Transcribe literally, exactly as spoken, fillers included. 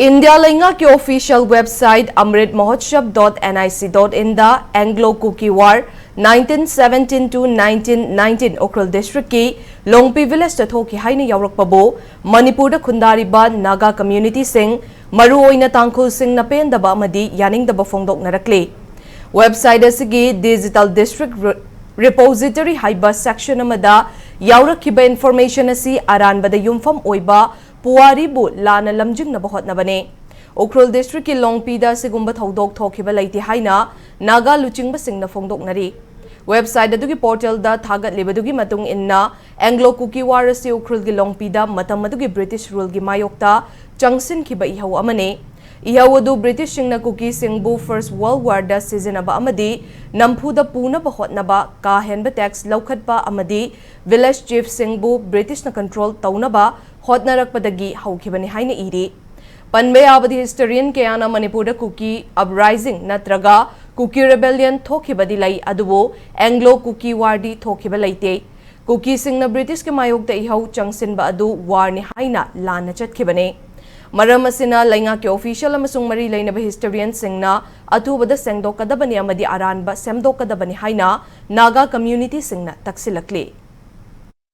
India ꯂꯩꯉꯥꯛꯀꯤ official website amrit mahotsav dot nic dot in the Anglo Kuki War nineteen seventeen to nineteen nineteen Ukhrul district ꯀꯤ ꯂꯣꯡꯄꯤ village ꯇ ꯊꯣꯛꯈꯤ ꯍꯥꯏꯅ ꯌꯥꯎꯔꯛꯄꯕꯨ ꯃꯅꯤꯄꯨꯔꯗ ꯈꯨꯟꯗꯥꯔꯤꯕ ꯅꯥꯒꯥ community ꯁꯤꯡ, ꯃꯔꯨꯑꯣꯏꯅ ꯇꯥꯡꯈꯨꯜꯁꯤꯡꯅ ꯄꯦꯟꯗꯕ ꯑꯃꯗꯤ ꯌꯥꯅꯤꯡꯗꯕ ꯐꯣꯡꯗꯣꯛꯅꯔꯛꯂꯤ꯫ Website ꯑꯁꯤꯒꯤ digital district re-, repository ꯍꯥꯏꯕ section ꯑꯃꯗ ꯌꯥꯎꯔꯛꯈꯤꯕ information ꯑꯁꯤ ꯑꯔꯥꯟꯕꯗ ꯌꯨꯝꯐꯝ ꯑꯣꯏꯕ ꯄꯨꯋꯥꯔꯤꯕꯨ ꯂꯥꯟꯅ ꯂꯝꯖꯤꯡꯅꯕ ꯍꯣꯠꯅꯕꯅꯤ꯫ ꯎꯈ꯭ꯔꯨꯜ district ꯀꯤ ꯂꯣꯡꯄꯤꯗ ꯑꯁꯤꯒꯨꯝꯕ ꯊꯧꯗꯣꯛ ꯊꯣꯛꯈꯤꯕ ꯂꯩꯇꯦ ꯍꯥꯏꯅ ꯅꯥꯒꯥ ꯂꯨꯆꯤꯡꯕꯁꯤꯡꯅ ꯐꯣꯡꯗꯣꯛꯅꯔꯤ꯫ Website ꯑꯗꯨꯒꯤ portal ꯗ ꯊꯥꯒꯠꯂꯤꯕꯗꯨꯒꯤ ꯃꯇꯨꯡ ꯏꯟꯅ, Anglo Kuki War ꯑꯁꯤ ꯎꯈ꯭ꯔꯨꯜꯒꯤ ꯂꯣꯡꯄꯤꯗ ꯃꯇꯝ ꯑꯗꯨꯒꯤ British rule ꯒꯤ ꯃꯥꯌꯣꯛꯇ ꯆꯪꯁꯤꯟꯈꯤꯕ ꯏꯍꯧ ꯑꯃꯅꯤ꯫ ꯏꯍꯧ ꯑꯗꯨ British ꯁꯤꯡꯅ ꯀꯨꯀꯤꯁꯤꯡꯕꯨ First World War ꯗ ꯁꯤꯖꯤꯟꯅꯕ ꯑꯃꯗꯤ ꯅꯝꯐꯨꯗ ꯄꯨꯅꯕ ꯍꯣꯠꯅꯕ, ꯀꯥ ꯍꯦꯟꯕ tax ꯂꯧꯈꯠꯄ ꯑꯃꯗꯤ village chief ꯁꯤꯡꯕꯨ British ꯅ control ꯇꯧꯅꯕ ꯍꯣꯠꯅꯔꯛꯄꯗꯒꯤ ꯍꯧꯈꯤꯕꯅꯤ ꯍꯥꯏꯅ ꯏꯔꯤ꯫ ꯄꯟꯕ ꯌꯥꯕꯗꯤ, historian ꯀꯌꯥꯅ ꯃꯅꯤꯄꯨꯔꯗ ꯀꯨꯀꯤ uprising ꯅꯠꯇ꯭ꯔꯒ ꯀꯨꯀꯤ rebellion ꯊꯣꯛꯈꯤꯕꯗꯤ ꯂꯩ, ꯑꯗꯨꯕꯨ Anglo Kuki War ꯗꯤ ꯊꯣꯛꯈꯤꯕ ꯂꯩꯇꯦ꯫ ꯀꯨꯀꯤꯁꯤꯡꯅ British ꯀꯤ ꯃꯥꯌꯣꯛꯇ ꯏꯍꯧ ꯆꯪꯁꯤꯟꯕ ꯑꯗꯨ war ꯅꯤ ꯍꯥꯏꯅ ꯂꯥꯟꯅ ꯆꯠꯈꯤꯕꯅꯤ꯫ ꯃꯔꯝ ꯑꯁꯤꯅ ꯂꯩꯉꯥꯛꯀꯤ official ꯑꯃꯁꯨꯡ ꯃꯔꯤ ꯂꯩꯅꯕ historian ꯁꯤꯡꯅ ꯑꯊꯨꯕꯗ ꯁꯦꯡꯗꯣꯛꯀꯗꯕꯅꯤ ꯑꯃꯗꯤ ꯑꯔꯥꯟꯕ ꯁꯦꯝꯗꯣꯛꯀꯗꯕꯅꯤ ꯍꯥꯏꯅ ꯅꯥꯒꯥ community ꯁꯤꯡꯅ ꯇꯛꯁꯤꯜꯂꯛꯂꯤ꯫